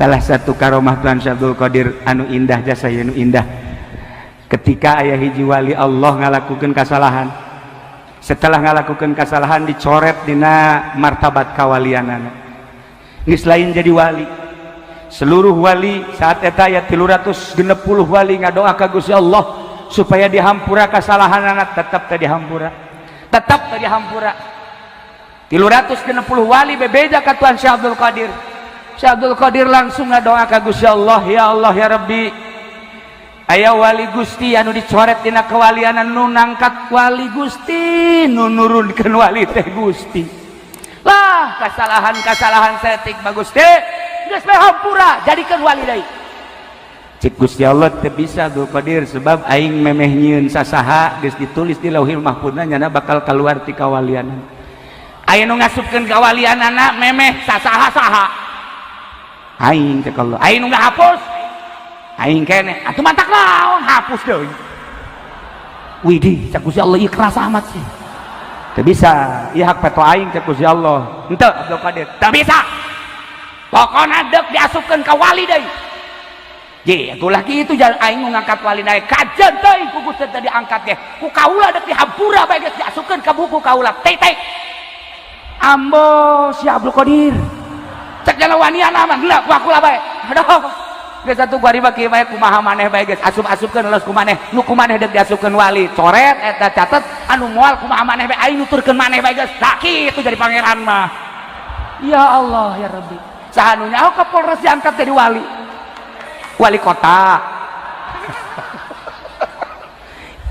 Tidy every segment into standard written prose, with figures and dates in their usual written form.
Salah satu karomah Tuan Syekh Abdul Qadir anu indah, jasa anu indah, ketika aya hiji wali Allah ngalakukan kesalahan. Setelah ngalakukan kesalahan, dicoret dina martabat kawalianana, geus lain jadi wali. Seluruh wali saat eta aya 360 wali ngadoa ka Gusti Allah supaya dihampura kesalahanana. Tetap teu dihampura, tetap teu dihampura. 360 wali bebeja ka Tuan Syekh Abdul Qadir. Syekh Abdul Qadir langsung ngadoa ka Gusti Allah, "Ya Allah, ya Rabbi, aya wali Gusti anu dicoret dina kewalian. Nu nangkat wali Gusti, nu nurunkeun wali teh Gusti. Lah, kesalahan-kesalahan saeutik mah Gusti geus bae hampura, jadikeun wali deui." Cik Gusti Allah, "Teu bisa, Abdul Qadir, sebab aing memeh nyieun sasaha geus ditulis di Lauhil Mahfudna nyana bakal keluar ti kawalian. Aya nu ngasupkeun kawalianana memeh sasaha saha? Aing," cek Allah. "Aing nu ngahapus aing keneh. Atuh mantak naon hapus deui?" "Widih," cek Gusti Allah, "ieu keras amat sih. Teu bisa, ieu hak veto aing," cek Gusti Allah. "Henteu, Abdul Qadir, teu bisa. Pokona deuk diasupkeun ka wali deui." Je, atuh kitu jalan aing nu ngangkat wali naik kajen teuing ku Gusti teu diangkat ge. Ku kaula deuk dihampura bae, geus diasupkeun ka buku kaula. Teh teh. Ambo si Abdul Qadir. Cek jalan wanian mah geuleuh ku aku lah bae. Aduh. Geus atuh gua riba kieu bae, kumaha maneh bae geus asup-asupkeun los ku maneh. Nu ku maneh deuk diasupkeun wali. Coret eta, catet anu moal kumaha maneh bae, aing nuturkeun maneh bae geus. Tah kitu jadi pangeran mah. Ya Allah ya Rabbi. Saha nu nyaho Kapolres diangkat jadi wali? Wali kota.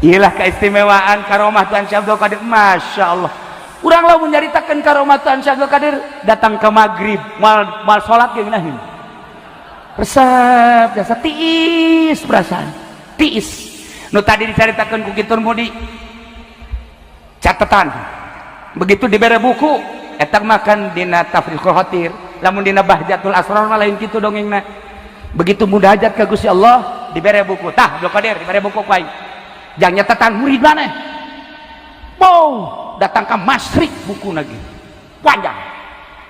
Iyalah keistimewaan karomah Tuan Syekh Abdul Qadir. Masya Allah. Urang lamun nyaritakeun karomah Tuan Syekh Abdul Qadir datang ke maghrib, mal mal salat ge ngeunaheun. Resep jasa tiis perasaan. Tiis. Nu tadi dicaritakeun ku Kitur Mudi. Catatan. Begitu dibere buku, eta makan dina Tafriqul Khatir. Lamun dina Bahjatul Asrar mah lain kitu dongengna. Begitu munajat ka Gusti Allah, dibere buku. Tah, Abdul Qadir dibere buku ku aing. Jang nyatetan murid maneh. Wow, datang ke masyrik buku lagi. Panjang.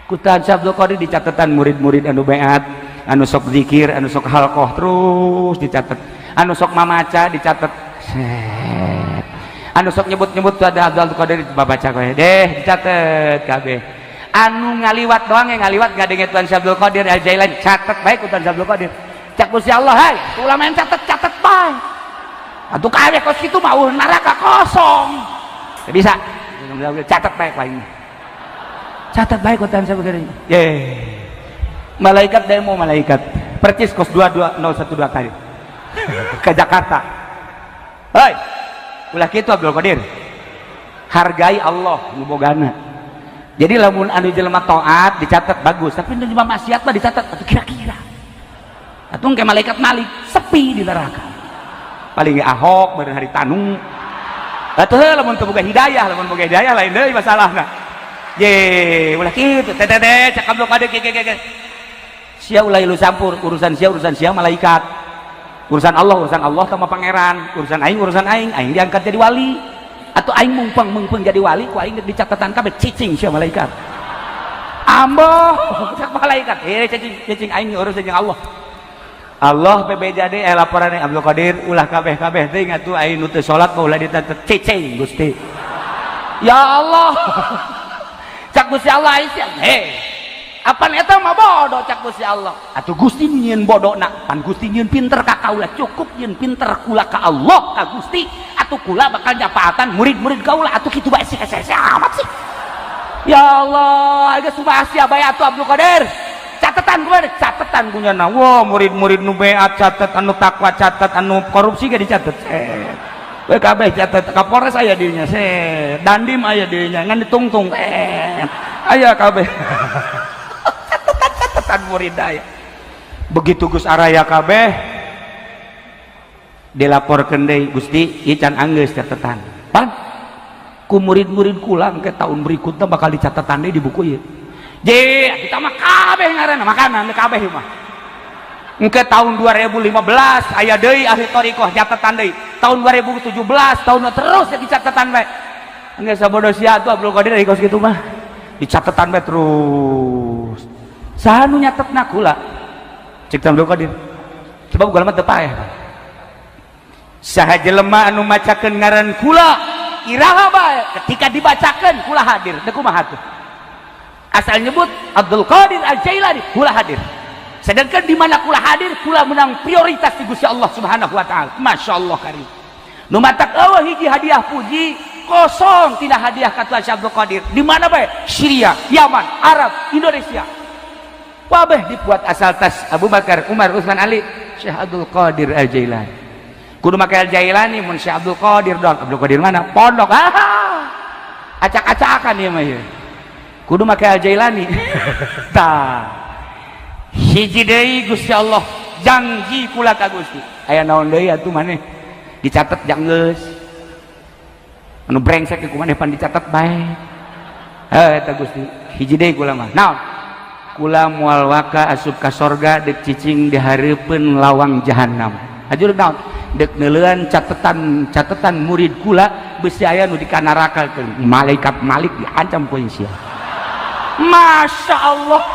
Ku Tuan Syekh Abdul Qadir dicatetan murid-murid anu beat, anu sok zikir, anu sok halqoh terus dicatat. Anu sok mamaca dicatat. Set. Anu sok nyebut-nyebut tuh ada Abdul Qadir baca kowe deh, dicatet kabeh. Anu ngaliwat doang, yang ngaliwat ngadenge Tuan Syekh Abdul Qadir Al Jailani, catet bae ku Tuan Syekh Abdul Qadir. Cak Gusti Allah, "Hai, ulama yang catet, catet bae." Atuh kabeh kos kitu mah eueuh neraka kosong. Teu bisa. Catat bae ku aing. Catat bae ku Tuan Syekh Abdul Qadir. Ye. Malaikat demo, malaikat. Percis kos 22012 tadi. Ke Jakarta. Hei, ulah kitu, Abdul Qadir. Hargai Allah nu bogana. Jadi lamun anu jelema taat dicatat bagus, tapi nu jelema maksiat mah dicatat atuh kira-kira. Atuh ke malaikat Malik sepi di neraka. Paling ge Ahok beureun hari tanu. Atuh lamun teu boga hidayah, lamun boga hidayah lain deui masalahna. Ye, ulah kitu teh teh teh cak Abdul Qadir ge ge ge. Sia ulah ilu campur, urusan sia urusan sia malaikat. Urusan Allah urusan Allah sama pangeran, urusan aing urusan aing, aing diangkat jadi wali. Atau aing mungpeng mungpeng jadi wali ku aing di catatan kabeh, cicing sia malaikat. Ambo cak malaikat, eh cicing cicing, aing urusan jeung Allah. Allah PBJD eh laporan Abdul Qadir ulah kabeh-kabeh teh atuh, aing nu teu salat mah ulah dicatet, cicing Gusti. Ya Allah. Cak Gusti Allah aing sia, heh. Apan eta mah bodoh, cak Gusti Allah. Atuh Gusti nyieun bodona, pan Gusti nyieun pinter ka kaula, cukup nyieun pinter kula ka Allah ka Gusti. Atuh kula bakal nyapaatan murid-murid kaula, atuh kitu bae sih hese amat sih. Ya Allah, geus kumaha sia bae atuh Abdul Qadir. Catatan gue, catatan punya nah. Wah, murid-murid nu beat catat, anu takwa catat, anu korupsi gak dicatat. Set. We kabeh catat, Kapolres aya dinya, set. Dandim aya dinya, ngan ditungtung. Eh. Aya kabeh. Catatan-catatan murid aya. Begitu Gus Araya kabeh dilaporkeun deui, "Gusti, ieu can anggeus catatan." Pan ku murid-murid kula ke tahun berikutnya bakal dicatatan deui di buku ieu. Je, kita mah kabeh ngaranna makanan kabeh mah. Engke tahun 2015 aya deui ahli thariqah catatan deui. Tahun 2017, tahun terus ya dicatetan bae. Engke sabodo sia tuh Abdul Qadir kos kitu mah. Dicatetan bae terus. Saha nu nyatetna? Kula. Cek Abdul Qadir. Sebab kula mah teu paeh. Saha jelema anu macakeun ngaran kula iraha bae, ketika dibacakeun kula hadir. Teu kumaha tuh? Asal nyebut Abdul Qadir Al-Jailani, kula hadir. Sedangkan di mana kula hadir, kula menang prioritas di Gusti Allah Subhanahu wa taala. Masya Allah karim. Nu matak euweuh hiji hadiah puji kosong tidak hadiah ka Tuan Syekh Abdul Qadir. Di mana bae? Syria, Yaman, Arab, Indonesia. Wabeh dibuat asal tas Abu Bakar, Umar, Utsman, Ali, Syekh Abdul Qadir Al-Jailani. Kudu make Al-Jailani mun Syekh Abdul Qadir dong. Abdul Qadir mana? Pondok. Ah. Acak-acakan ieu mah ieu. Kudu make Al-Jailani. Tah. Hiji deui, Gusti Allah janji kula ka Gusti. Aya naon deui atuh maneh? Dicatet jang geus. Anu brengsek ku maneh pan dicatet bae. Heuh, eta Gusti. Hiji deui kula mah. Naon? Kula moal waka asup ka sorga dek cicing di hareupeun lawang jahanam. Hatur naon? Dek neuleuan catetan catetan murid kula, besi aya nu dikanaraka, malaikat Malik diancam ku sia. Masya Allah.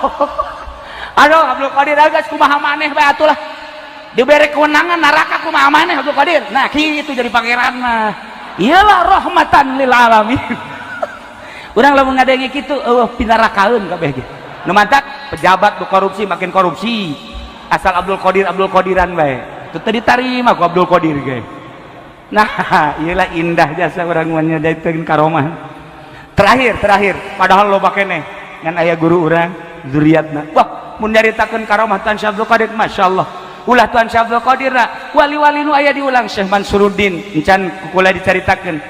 Aduh, Abdul Qadir geus kumaha maneh bae atuh lah. Dibere kewenangan neraka kumaha maneh, Abdul Qadir. Nah, kitu jadi pangeran mah. Iyalah, rahmatan lil alamin. Urang lamun ngadenge kitu euweuh pinarakaeun kabeh ge. Nu mantak pejabat nu korupsi makin korupsi. Asal Abdul Qadir Abdul Qadiran bae. Itu teu ditarima ku Abdul Qadir ge. Nah, iyalah indah jasa urang mah nyadaikeun karomah. Terakhir, terakhir, padahal loba keneh ngan aya guru urang zuriatna. Wah, mun nyaritakeun karomah Tuan Syekh Abdul Qadir, Masya Allah. Ulah Tuan Syekh Abdul Qadir, wali-wali nu aya diulang Syekh Mansuruddin encan kula dicaritakeun.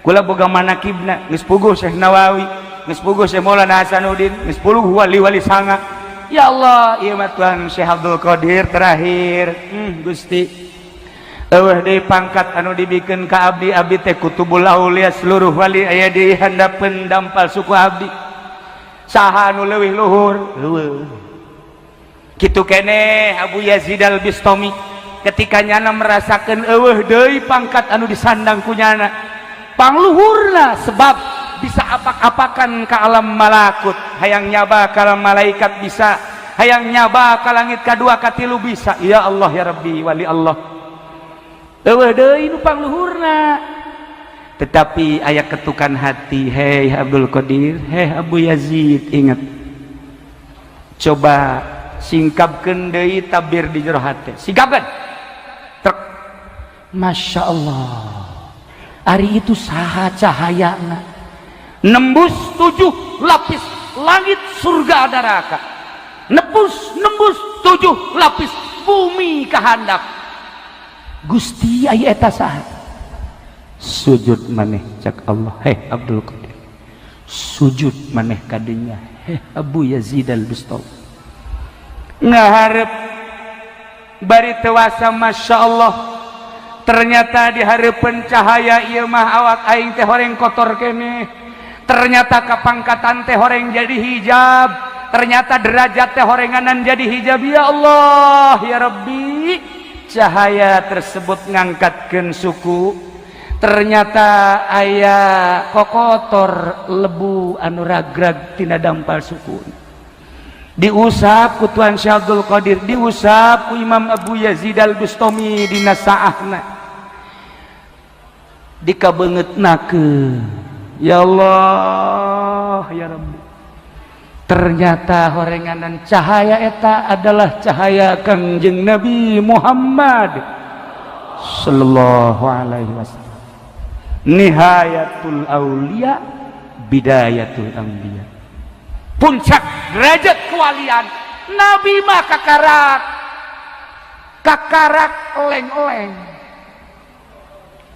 Kula boga manakibna geus puguh Syekh Nawawi, geus puguh Syekh Maulana Hasanuddin, geus puguh wali-wali sanga. Ya Allah, ieu mah Tuan Syekh Abdul Qadir terakhir. Gusti. Euweuh deui pangkat anu dibikeun ka abdi, abdi teh kutubul aulia, seluruh wali aya di handapeun dampal suku abdi. Saha anu leuwih luhur? Euweuh. Kitu keneh Abu Yazid Al-Bistami ketika nyana merasakeun euweuh deui pangkat anu disandang ku nyana. Pangluhurna sebab bisa apak-apakan ke alam malakut, hayang nyaba ka alam malaikat bisa, hayang nyaba ka langit kadua katilu bisa. Ya Allah ya Rabbi, wali Allah. Euweuh deui nu pangluhurna. Tetapi aya ketukan hati, hei Abdul Qadir, hei Abu Yazid, ingat. Coba singkapkeun deui tabir di jero hati. Singkapkeun. Trek. Masya Allah. Ari itu saha cahayana? Nembus tujuh lapis langit surga neraka. Nembus nembus tujuh lapis bumi kehandap. Gusti, aya eta saha? Sujud maneh cak Allah, heh Abdul Qadir. Sujud maneh kadinya, heh Abu Yazid Al-Bistami. Ngaharep bari tewasa, Masya Allah. Ternyata di hareupeun cahaya ieu mah awak aing teh horeng kotor keneh. Ternyata kapangkatan teh horeng jadi hijab. Ternyata derajat teh horenganan jadi hijab. Ya Allah ya Rabbi, cahaya tersebut ngangkatkeun suku. Ternyata aya kokotor lebu anu ragrag tina dampal suku, diusap ku Tuan Syekh Abdul Qadir, diusap ku Imam Abu Yazid Al Bustami dina saahna, dikabeungeutnakeun. Ya Allah ya Rabbi, ternyata horenganan cahaya eta adalah cahaya Kangjeng Nabi Muhammad sallallahu alaihi wasallam, nihayatul aulia, bidayatul anbiya, puncak derajat kewalian. Nabi mah kakarak kakarak oleng-oleng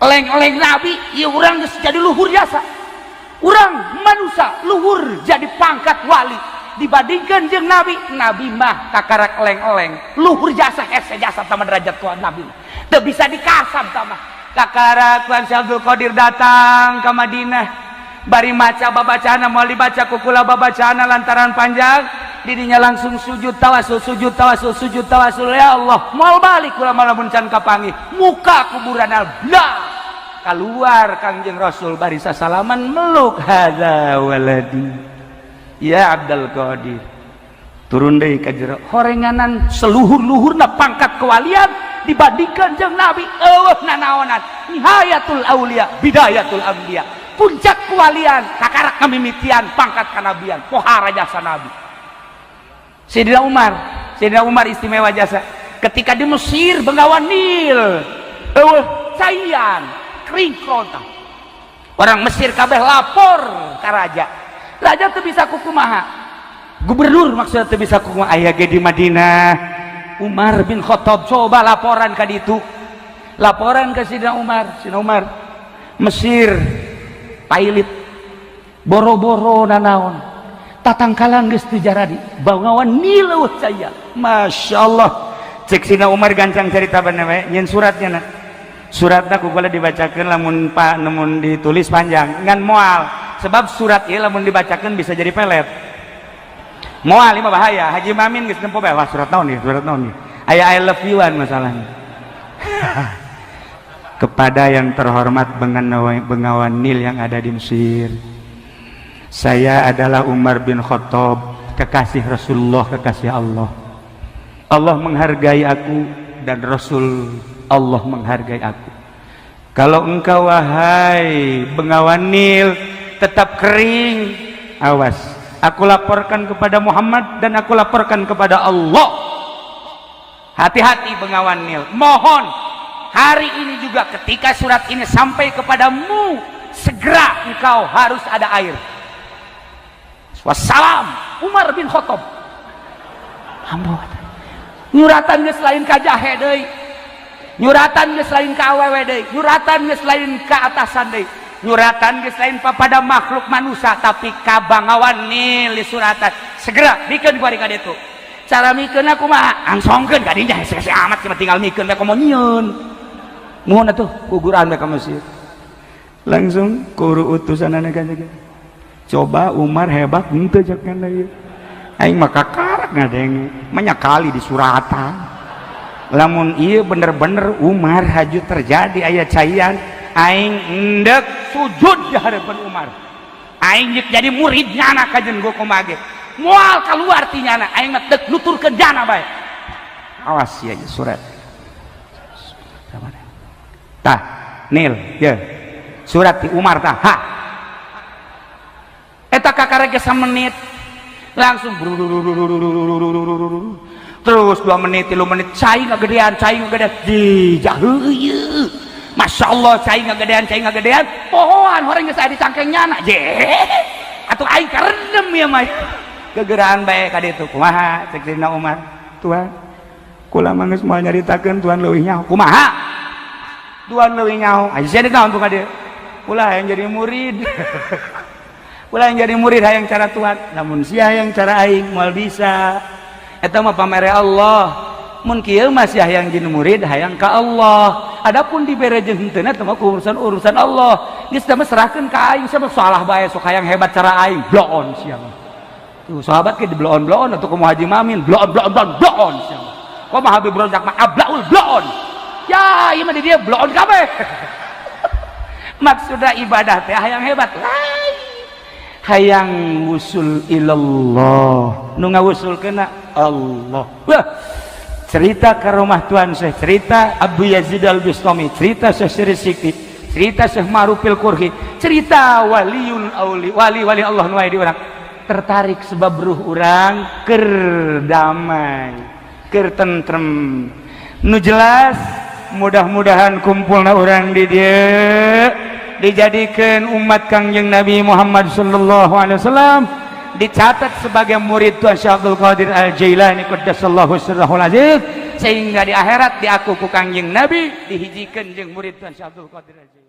oleng-oleng Nabi ya, urang geus jadi luhur jasa, urang manusia luhur jadi pangkat wali dibandingkan jeung Nabi. Nabi mah kakarak oleng-oleng, luhur jasa, hese jasa sama derajat kuat Nabi teu bisa dikasam. Sama kakara Tuan Syekh Abdul Qadir datang ke Madinah bari maca babacana, moal dibaca ku kula babacana lantaran panjang. Dirinya langsung sujud tawasul, sujud tawasul, sujud tawasul. Ya Allah, moal balik kula lamun can kapanggih. Muka kuburan blah keluar Kangjeng Rasul bari sasalaman meluk, "Hadza waladi ya Abdul Qadir." Turun deui ka jero, horenganan seluhur-luhurna pangkat kewalian dibandingkan jeung Nabi euweuh nanaonan. Nihayatul aulia, bidayatul anbiya, puncak kewalian kakarak ngamimitian pangkat kanabian. Pohara jasa Nabi. Sayyidina Umar, Sayyidina Umar istimewa jasa. Ketika di Mesir, Bengawan Nil euweuh caian, kering kerontang. Orang Mesir kabeh lapor ke raja. Raja tuh bisa kukumaha, gubernur maksudnya tuh bisa kukumaha. Aya ge di Madinah Umar bin Khattab. Coba laporan ke ditu, laporan ke Sidina Umar. "Sidina Umar, Mesir pailit, boro-boro nanaon, tatangkalan geus teu jaradi, Bengawan Nil euweuh caya." Masya Allah, cek Sidina Umar gancang cerita bener we nyeun suratnya na. Suratna ku kula dibacakeun, lamun pak namun ditulis panjang ngan moal, sebab surat ieu lamun dibacakeun bisa jadi pelet. Moal lima bahaya. Haji Mamin geus nempo bae, "Wah, surat naon nih, surat naon nih?" Aya "I love you-an." Masalahnya, "Kepada yang terhormat Bengawan Nil yang ada di Mesir. Saya adalah Umar bin Khattab, kekasih Rasulullah, kekasih Allah. Allah menghargai aku dan Rasul Allah menghargai aku. Kalau engkau, wahai Bengawan Nil, tetap kering, awas, aku laporkan kepada Muhammad dan aku laporkan kepada Allah. Hati-hati, Bengawan Nil. Mohon hari ini juga ketika surat ini sampai kepadamu, segera engkau harus ada air. Wassalam, Umar bin Khattab." Ambo nyuratan geus lain ka jahe deui, nyuratan geus lain ka awewe deui, nyuratan geus lain ka atasan deui, nyuratan geus lain pada makhluk manusia, tapi ka Bangawan Nil suratan. Segera bikeun ku ka ditu. Cara mikeun kumaha? Angsongkeun ka dinya, hese amat cuma tinggal mikeun bae, komo nyieun. Mohon atuh kuguran bae ka Mesir. Langsung kuru utusanana kan, "Coba Umar hebat henteu?" Cek kan ieu, "Aing mah kakarak ngadenge banyak kali di suratan. Lamun ieu bener-bener Umar haju terjadi aya caian, aing endek sujud di hadapan Umar. Aing jadi murid nyana kajen gua kumaha ge moal keluar ti nyana. Aing mah dek nuturkeun jana bae. Awas ya surat tah Nil ya, surat ti Umar tah." Ha, eta kakara ge menit langsung terus 2 menit, 3 menit, cai ngagedean, cai ngagedean di jaheu. Masya Allah, cai ngagedean, cai ngagedean, pohoan orang geus aya di cangkeng nyana je atuh. Aing karendem ya mah gegeraan bae ka ditu. "Kumaha?" cek Sayyidina Umar. "Tuan, kula mah geus moal nyaritakeun, Tuan leuwih nyaho." "Kumaha Tuan leuwih nyaho?" Aja sia naon tuh ka dieu? "Kula yang jadi murid, kula yang jadi murid hayang cara Tuhan. Namun sia yang cara aing moal bisa. Eta mah pamere Allah. Mun kieu mah sia hayang jadi murid, hayang ka Allah. Adapun dibere jeung henteu eta mah urusan urusan Allah. Geus mah serahkeun ka aing. Sia salah bae, sok hayang hebat cara aing. Bloon sia mah." Tuh sahabat ke di bloon bloon atau kumaha? Haji Mamin bloon bloon bloon bloon sia mah. Kumaha Habib Rozak mah ablaul bloon. Ya, ieu mah di dia bloon kabeh. Maksudnya ibadah teh hayang hebat lain, hayang wusul ilallah. Nu ngawusulkeun Allah. Wah, cerita ke rumah Tuan Syekh, cerita Abu Yazid Al Bustami, cerita Syekh Siri Sikti, cerita Syekh Ma'rufil Qurhi, cerita waliun auli, wali wali Allah nu di urang tertarik, sebab ruh urang keur damai, keur tentrem. Nu jelas mudah-mudahan kumpulna urang di dieu dijadikan umat Kangjeng Nabi Muhammad sallallahu alaihi wasallam, dicatat sebagai murid Tuhan Syekh Abdul Qadir Al Jailani qaddasallahu sirrahul aziz, sehingga di akhirat diaku ku Kangjeng Nabi dihijikeun jeung murid Tuhan Syekh Abdul Qadir Al Jailani.